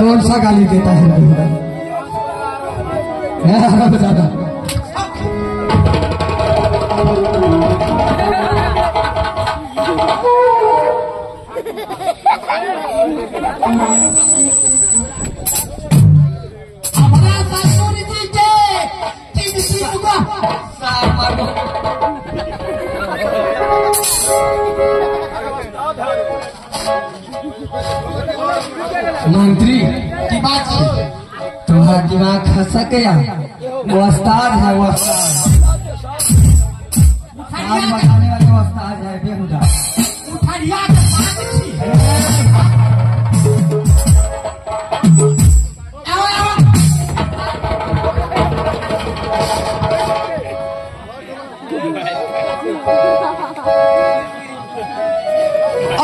कौन सा गाली देता है दादा? हमारा ससुर जी के तीन तीन गो मंत्री की बात है? तुम्हारा दिमाग खसक गया। उस्ताद है, उस्ताद बताने वाले उस्ताद है बेहुदा। उठरिया के बात छी। आओ आओ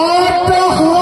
और हम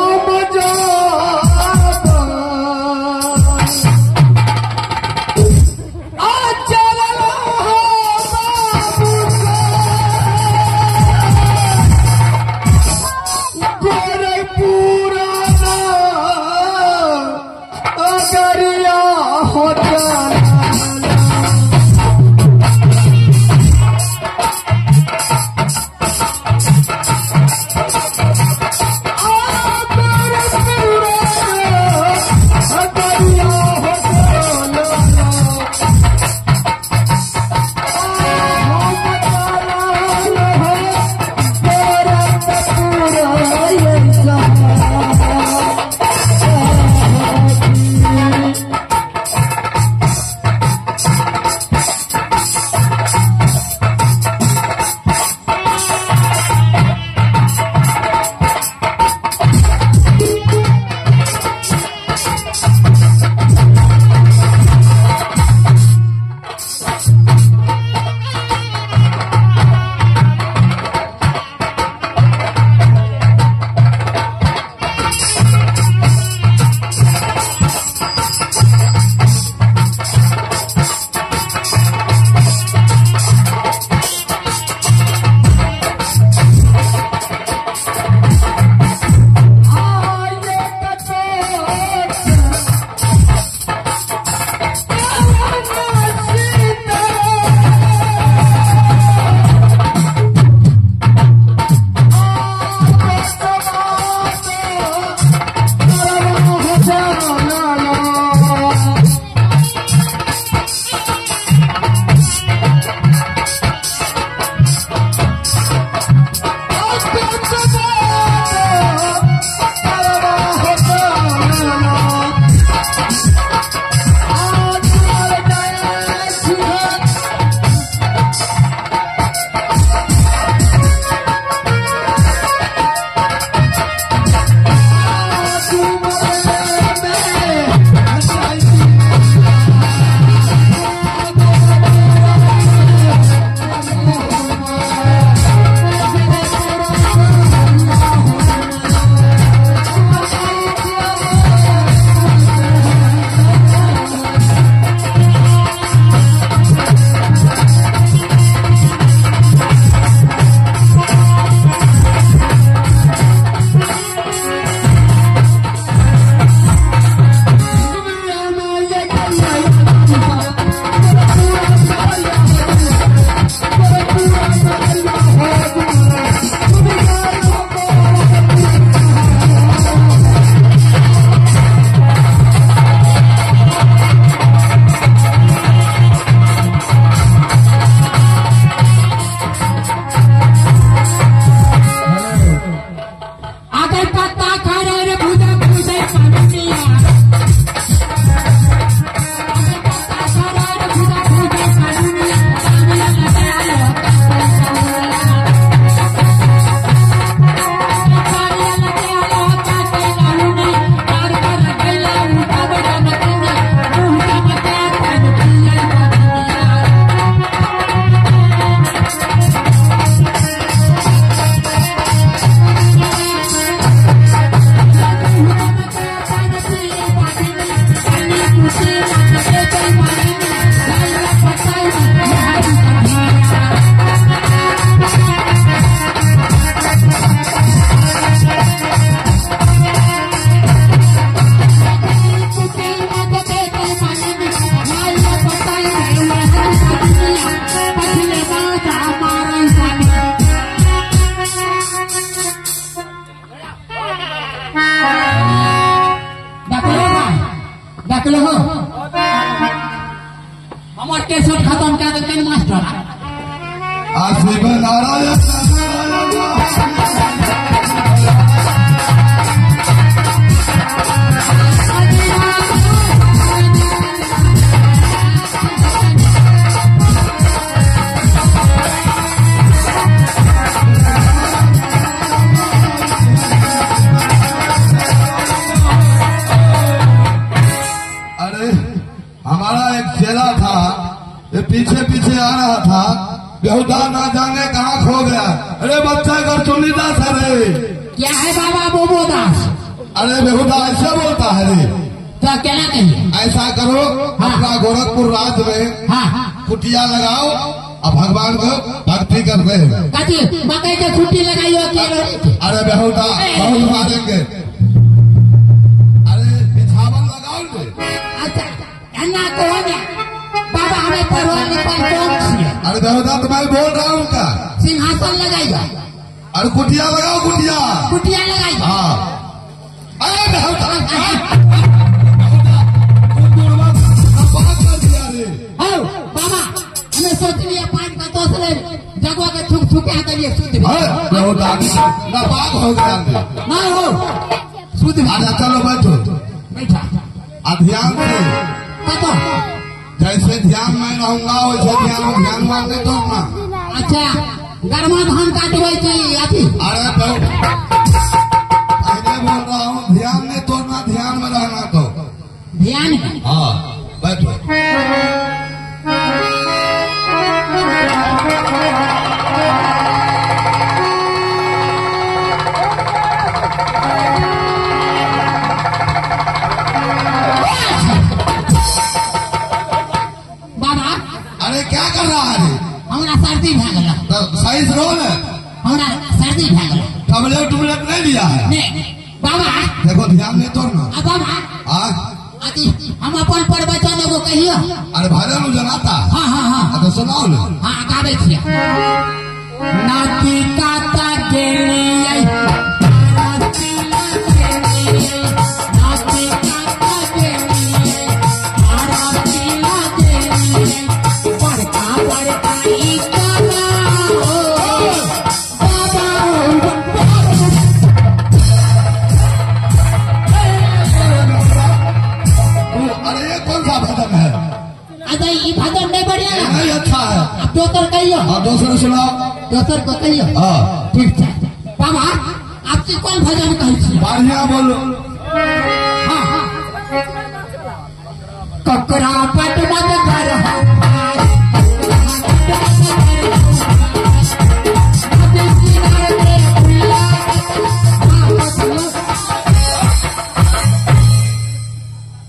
आशिव नारायण था, ये पीछे पीछे आ रहा था, बेहुदा ना जाने कहाँ खो गया। अरे बच्चा कर चुनीदास है रे। क्या है बाबा बोबो दास? अरे बेहुदा ऐसा बोलता है रे। तो क्या कहिए? ऐसा करो, अपना गोरखपुर राज्य में कुटिया लगाओ और भगवान को भक्ति करते हैं। मकई के कुटी लगाइयो। अरे बेहुदा बहुत मारेंगे। अरे बिछावन लगाओ रे। अच्छा बाबा हमें पढ़वा लिखल कम छियै। अरे बेहुदा तुम्हारे बोल रहा हूँ का सिंहासन लगाइयो। अरे कुटिया लगाओ, कुटिया कुटिया लगाइयो। हाँ। अरे बेहुदा बाबा हमें सोच लिया पान का दोष ले जगवा के छुक छुके हाथ लिए सुध भी। बेहुदा नापाक हो गया ना हो सुध। अच्छा चलो बैठो बैठा ध्यान से। जैसे ध्यान में रहूंगा वैसे ध्यान ध्यान मारने तो ना। अच्छा गरमा धान काटवे चाहिए अभी। अरे पहले बोल रहा हूँ ध्यान नहीं तोड़ना, ध्यान में रहना तो ध्यान है। हाँ बैठो। अरे क्या कर रहा है? हमरा सर्दी भए गेल। तो सही से रहो ना। हमरा सर्दी भए गेल। टैबलेट टूबलेट नहीं लिया है? नहीं बाबा। देखो ध्यान नहीं तोड़ना। बाबा अति हम अपन प्रवचन एगो कहियो। अरे भाई मुझे जनाता। हाँ हाँ हाँ तो सुनाओ ना। हाँ गाबै छियै। नाती काता गेलियै नाती गेलियै नाती काता गेलियै नाती गेलियै बड़का बड़का ई काला हो बाबा अरे ये कौन सा भजन है? अरे ये भजन नहीं बढ़िया नहीं अच्छा है। अब दोसर कहियो। हाँ दोसर सुनाओ। दोसर को कहियो। हाँ ठीक है बाबा। आपकी कौन भजन कहै छी? बढ़िया बोलो। हाँ ककरा पट मत कर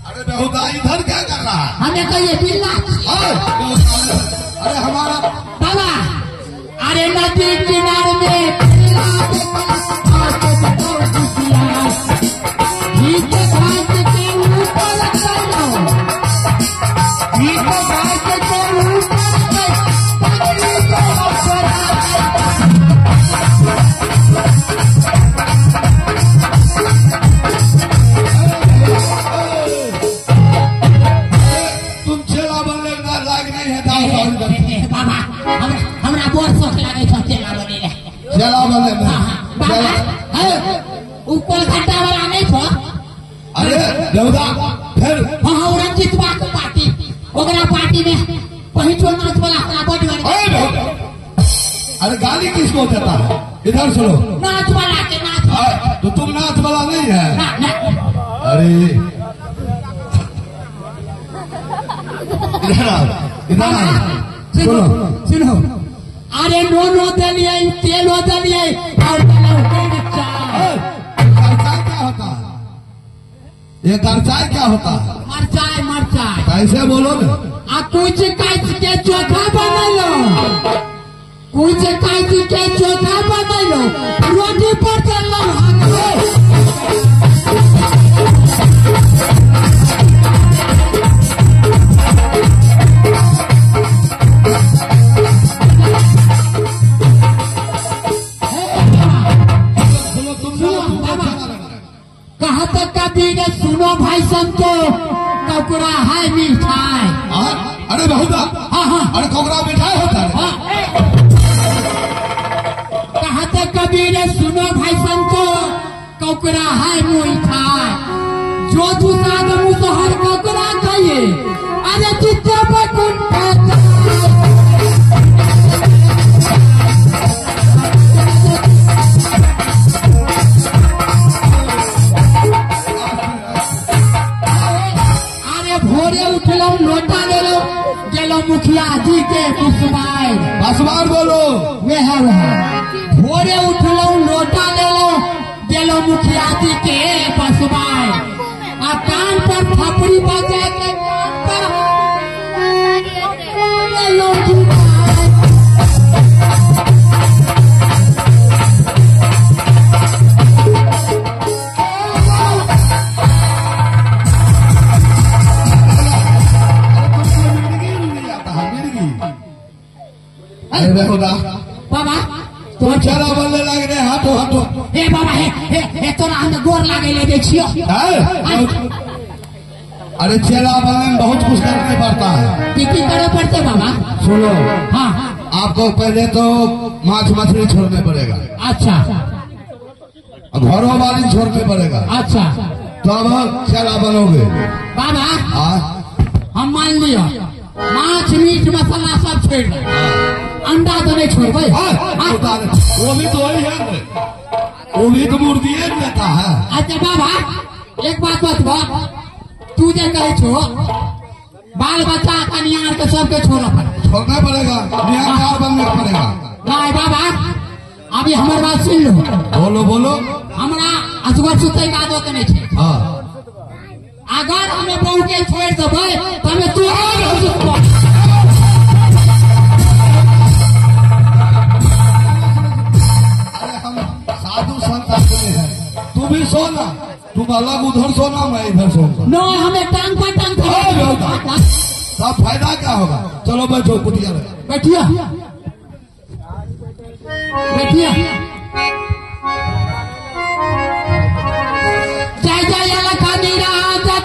अरे बेहुदा इधर क्या कर रहा है? हमें कहिए बिल्ला। अरे हमारा बाबा अरे नदी किनारे में तुम चेला बनने लायक नहीं है। बाबा हमरा बड़ शौक लागे छौ चेला बने ले। चेला बने बाबा ऊपर घंटा वाला नहीं छौ। अरे बेहुदा फिर हाँ हाँ रंजित बा के पार्टी ओकरा पार्टी में पहिचो नाच वाला हमरा बड़ बड़। अरे गाली किसको देता है? इधर सुनो। नाच वाला के नाच। तो तुम नाच वाला नहीं है ना, ना। अरे इधर आओ इधर आओ। सुनो सुनो। अरे नोनो देलिए तेलो देलिए और मरचाई क्या होता है? ये मरचाई क्या होता है? मरचाई मरचाई कैसे बोलो ना। आ कुछ काच के चोखा बनैलो, कुछ काच के चोखा बनैलो रोटी पर चललो। सुनो भाई संतो ककड़ा है मिठाई। अरे बहुदा। हाँ हाँ अरे ककड़ा मिठाई होता है। हाँ। कबीर सुनो भाई संतो ककरा है मोई खाए जो दुसाद मुसहर ककरा कहिए अरे चित्त बकुंठ। अरे भोरे उठलो लोटा लेलो गेलो मुखिया जी के पुष्पाय बसवार बोलो वे है भोरे उठलो लोटा लेलो गेलो मुखिया जी के बसवाय आ कान पर थपड़ी बजा के कान पर लेलो जुबान। अरे बेहुदा बाबा तो चेला बनने लग रहे हाथों हाथों। हे बाबा हे हे हे तोरा हम गोर लागे ले दे छियो। अरे चेला बनने में बहुत कुछ करने पड़ता है। की की करे पड़ते बाबा? सुनो हाँ आपको पहले तो माछ मछली छोड़ने पड़ेगा। अच्छा। घरों वाली छोड़ने पड़ेगा। अच्छा तब चेला बनोगे। बाबा हम मान लिया माछ मीट मसाला सब छोड़ दे अंडा तो नहीं छोड़बे। वो भी तो वही है वो भी तो मुर्गी देता है। अच्छा बाबा एक बात बतबा तू जे कहे छो बाल बच्चा कनियार के सबके छोड़ना पड़ेगा। छोड़ना पड़ेगा निहार बनना पड़ेगा। नहीं बाबा अभी हमार बात सुन लो। बोलो बोलो। हमरा असगर सुते के आदत नहीं छे। हाँ अगर हमें बहू के छोड़ देबै तो हमें तू सुतबो। अरे हम साधु संत आदमी है तू भी सोना तुम अलग उधर सोना मैं इधर सोना। नहीं हमें टांग पर टांग तब फायदा क्या होगा। चलो बैठो कुटिया लगा बैठिया बैठिया। जय जय लखनी राजा।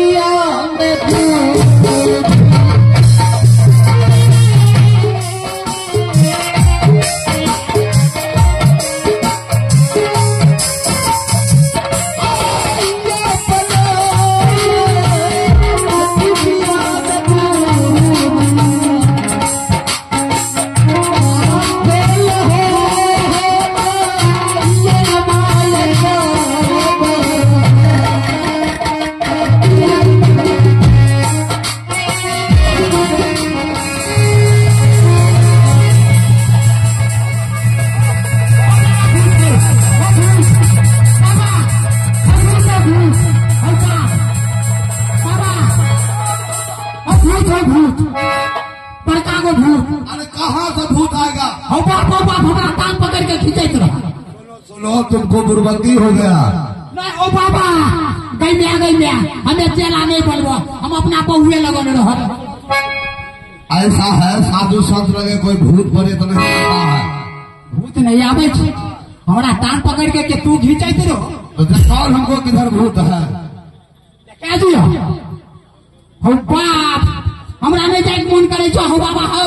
पिया में अरे कहाँ से भूत आएगा? बाप बाप हमारा कान पकड़ के खींचते रहा। सुनो तुमको दुर्बंदी हो गया। नहीं ओ बाबा गई म्या हमें चेला नहीं बोलबो, हम अपना बहुए लगन रह। ऐसा है साधु संत लगे कोई भूत पड़े तो नहीं आता है। भूत नहीं आवे छे, हमारा कान पकड़ के तू खींचते रहो। तो दिखाओ हमको किधर भूत है। कह दियो हो बाप हमरा नहीं जाए मन करे छो। हो बाबा हो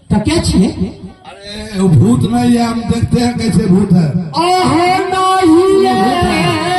तो क्या छिए? अरे वो भूत नहीं है, हम देखते हैं कैसे भूत है। ओहो नहीं है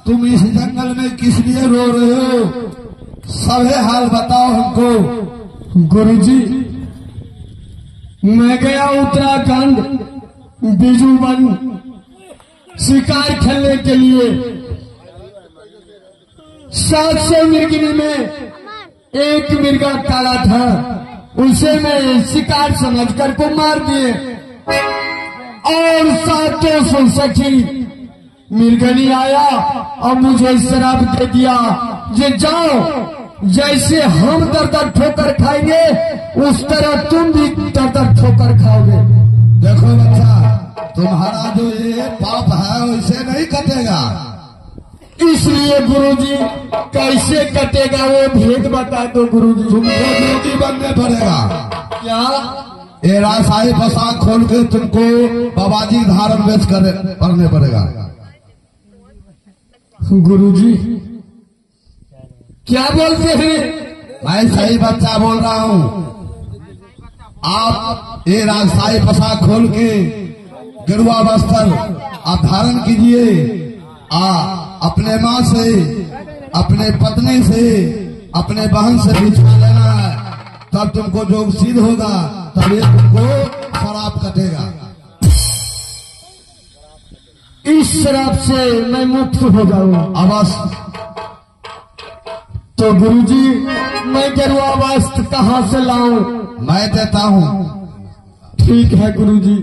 तुम इस जंगल में किस लिए रो रहे हो? सभी हाल बताओ हमको। गुरुजी मैं गया उत्तराखंड बीजू वन शिकार खेलने के लिए। 700 मिर्गिनी में एक मिर्गा काला था, उसे मैं शिकार समझकर को मार दिए और 700 सखी मिर्गनी आया और मुझे शराब दे दिया। ये जाओ, जैसे हम दर दर ठोकर खाएंगे उस तरह तुम भी दर दर ठोकर खाओगे। देखो बच्चा, तुम्हारा जो ये पाप है उसे नहीं कटेगा। इसलिए गुरुजी कैसे कटेगा वो भेद बता दो गुरुजी। तुमको जोगी बनने पड़ेगा। क्या? ये रासाई फसा खोल के तुमको बाबाजी धारण वेश करने पड़ेगा। गुरुजी क्या बोलते हैं? मैं सही बच्चा बोल रहा हूँ। आप ये राजशाही फसा खोल के गेरुआ वस्त्र आप धारण कीजिए। अपने माँ से, अपने पत्नी से, अपने बहन से बिछा लेना है, तब तुमको जोग सिद्ध होगा, तभी तुमको शराब कटेगा। इस शराब से मैं मुक्त हो जाऊंगा। अवश्य। तो गुरुजी मैं गेरुआ वस्त्र कहाँ से लाऊं? मैं देता हूँ। ठीक है गुरुजी।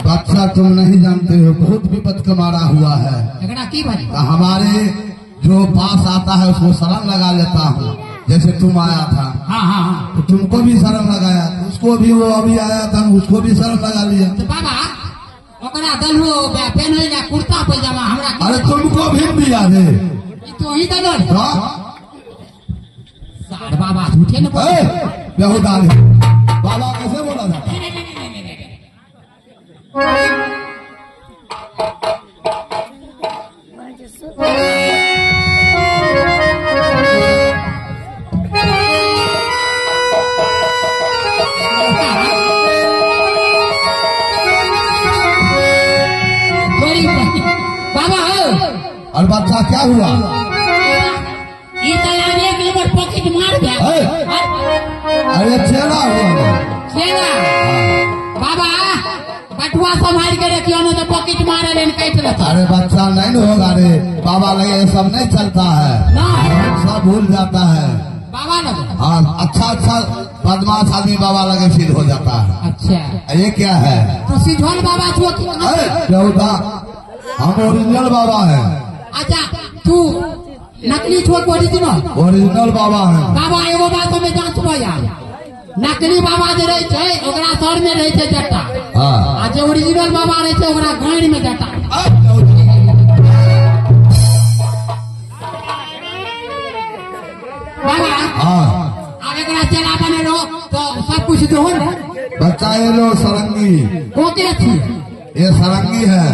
बच्चा तुम नहीं जानते हो, बहुत विपद का मारा हुआ है। हमारे जो पास आता है उसको शरण लगा लेता हूँ, जैसे तुम आया था। हाँ हाँ हाँ। तो तुमको भी शरण लगाया, उसको भी, वो अभी आया था उसको भी शरण लगा लिया। तो बाबा ओकरा दलहो पेन्है कुर्ता पैजामा हमरा। अरे तुमको भी दिया रे, तो ही दल सार बाबा झूठे न बोले। बाबा कैसे बोला जाता? बाबा और बच्चा क्या हुआ? पॉकेट मार गया। अरे चेला हुआ। चेला बाबा बटुआ संभाल के रखियो न तो पॉकेट मारे लेन काट लेता। अरे बच्चा नहीं होगा रे, बाबा लगे ये सब नहीं चलता है, सब भूल जाता है बाबा लगे। हाँ अच्छा अच्छा बदमाश आदमी बाबा लगे सिद्ध हो जाता है। अच्छा ये क्या है? तो सिद्धल बाबा छो? हम ओरिजिनल बाबा है। अच्छा तू नकली छो ओरिजिनल? ओरिजिनल बाबा है। बाबा एगो बात हमें जांचबो यार, नकली बाबा जे रहे छै ओकरा सर में रहे छै जट्टा। हां आ जे ओरिजिनल बाबा रहे छै ओकरा गांड में जट्टा। बाबा हां आब एकरा चला बने रहो तो सब कुछ दो न। बच्चा ये लो सरंगी। कोके छी? ये सरंगी है।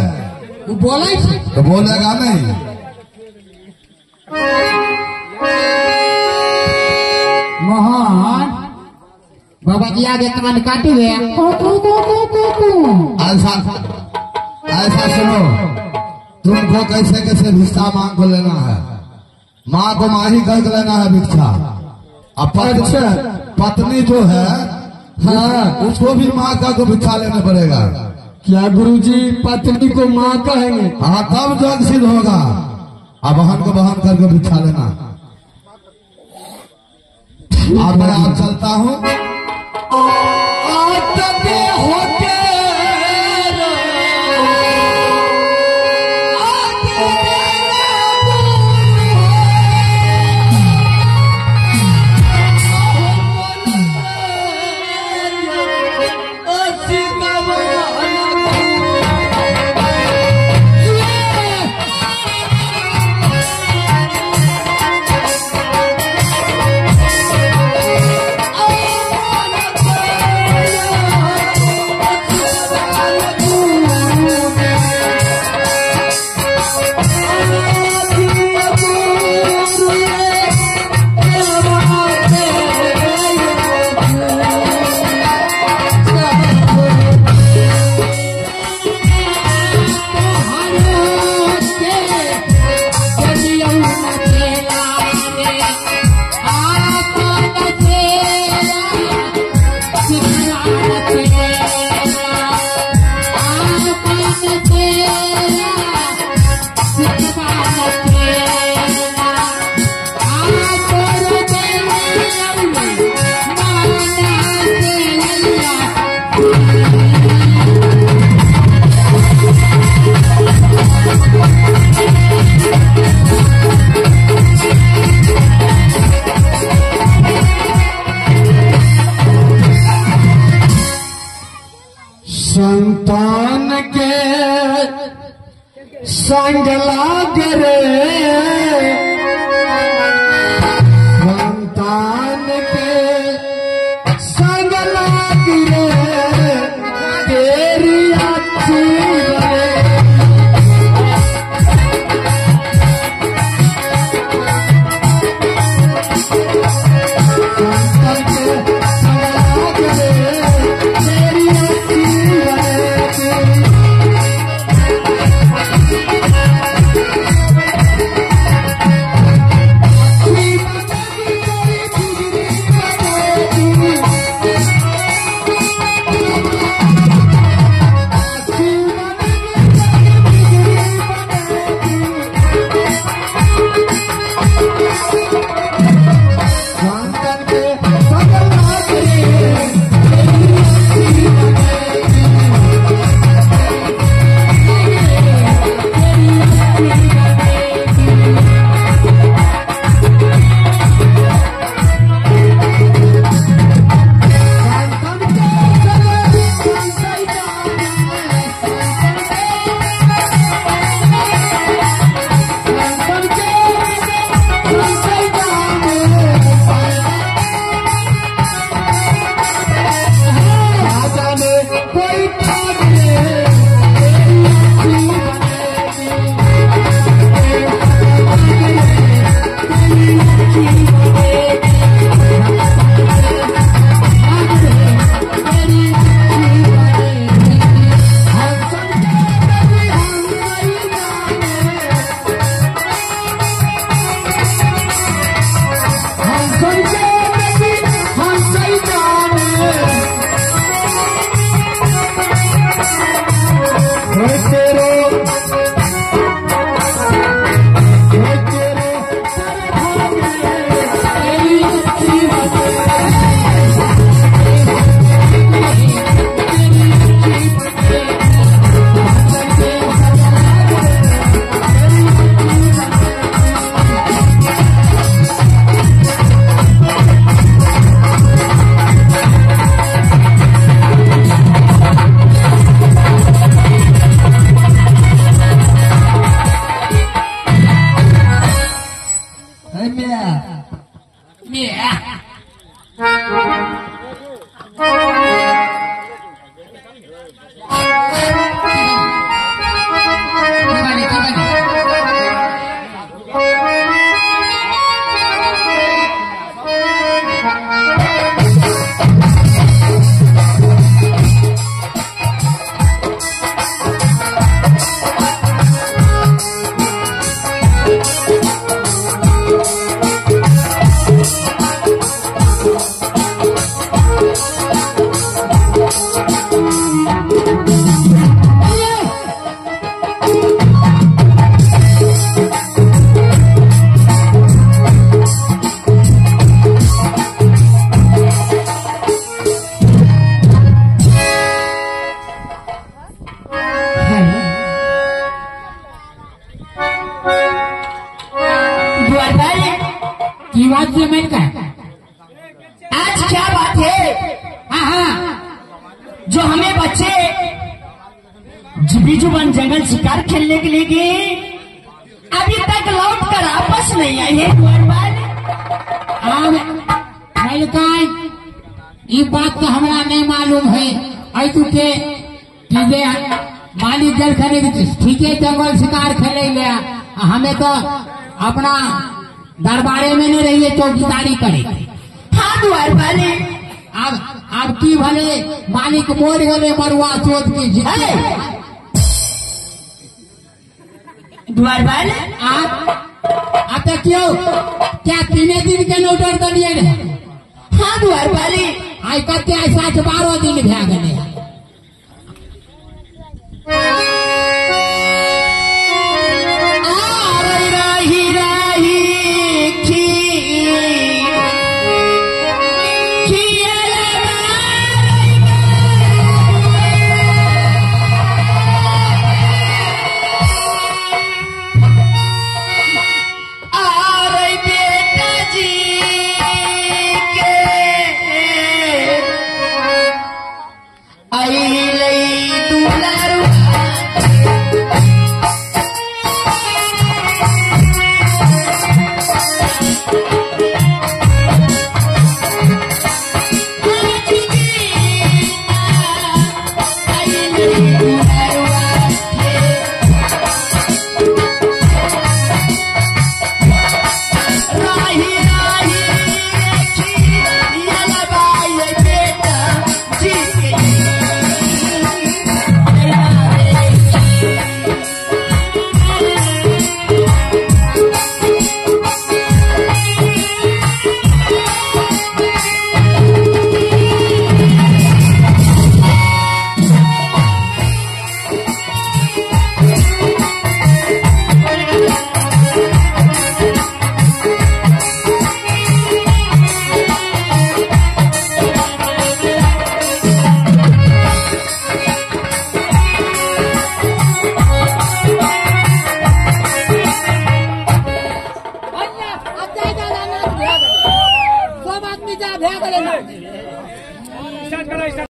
वो बोले छै तो बोलेगा नहीं। मोहन बाबा जी आगे कान काटू गया। ऐसा ऐसा सुनो, तुमको कैसे कैसे भिक्षा मांग को लेना है, माँ को माँ ही करके लेना है भिक्षा। अब पत्नी जो है हाँ, उसको भी माँ का को भिक्षा लेना पड़ेगा। क्या गुरुजी पत्नी को माँ कहेंगे? हाँ, तब जग सिद्ध होगा। अब बहन को बहन करके बिछा लेना। अब मैं आप चलता हूँ। संतान के संग लाग रे, संतान के संग लाग रे, तेरी अच्छी रे। संतान के संग लाग रे, तेरी अच्छी रे। जो हमें बच्चे बिजुबन जंगल शिकार खेलने के लिए गए, अभी तक लौट कर आपस नहीं आए हैं द्वारपाल। अब ये बात तो हमरा नहीं मालूम है। ऐ के कि मालिक जल खेले ठीक है जंगल शिकार खेले ले, हमें तो अपना दरबारे में नहीं रहिए चौकीदारी करे। हाँ द्वारपाल। अब की भले मालिक मोर गले मरुआ चोट की द्वारपाल। आप क्यों क्या 3 दिन के नोटर दिए रहे? हाँ द्वारपाल। आई कते आई 60-12 दिन भए गेलै।